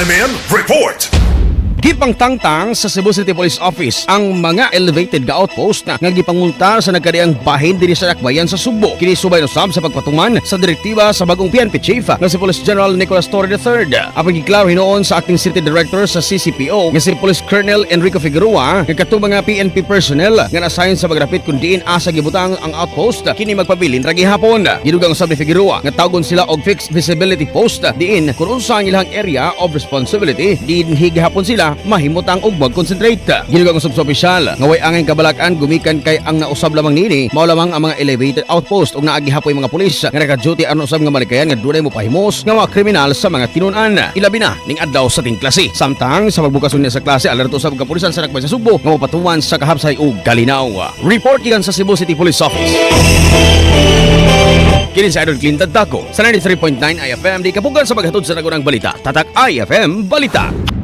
SMN Report. Gipangtangtang sa Cebu City Police Office ang mga elevated ga outpost na nga gipangulta sa nagkadiang bahin dinhi sa Dakbayan sa Sugbo. Kini subay usab sa pagpatuman sa direktiba sa bagong PNP Chief nga si Police General Nicolas Torre III. Ang giklaro hinuon sa acting city director sa CCPO nga si Police Colonel Enrico Figueroa nga katong mga PNP personnel nga na-assign sa pagrapit kung diin asa gibutang ang outpost, kini magpabilin ra gihapon. Gidugang usab ni Figueroa nga tawgon sila og fixed visibility post, diin kung unsa ang ilang area of responsibility, dinhi gihapon sila mahimutang og mag-concentrate. Gidugang usab sa opisyal nga way angay kabalakan gumikan kay ang nausab lamang niini mao lamang ang mga elevated outpost ug naa gihapoy mga pulis nga naka-duty aron usab nga malikayan nga dunay mopahimos nga mga kriminal sa mga tinun-an, ilabi na ning adlaw sa tingklase. Samtang sa pagbukas unya sa klase, alerto usab ang kapulisan sa Dakbayan sa Sugbo nga mopatuman sa kahapsay ug kalinaw. Report gikan sa Cebu City Police Office. Kini si Idol Clinton Taco sa 93.9 IFM, di kapugan sa paghatod sa nagunang balita. Tatak IFM Balita.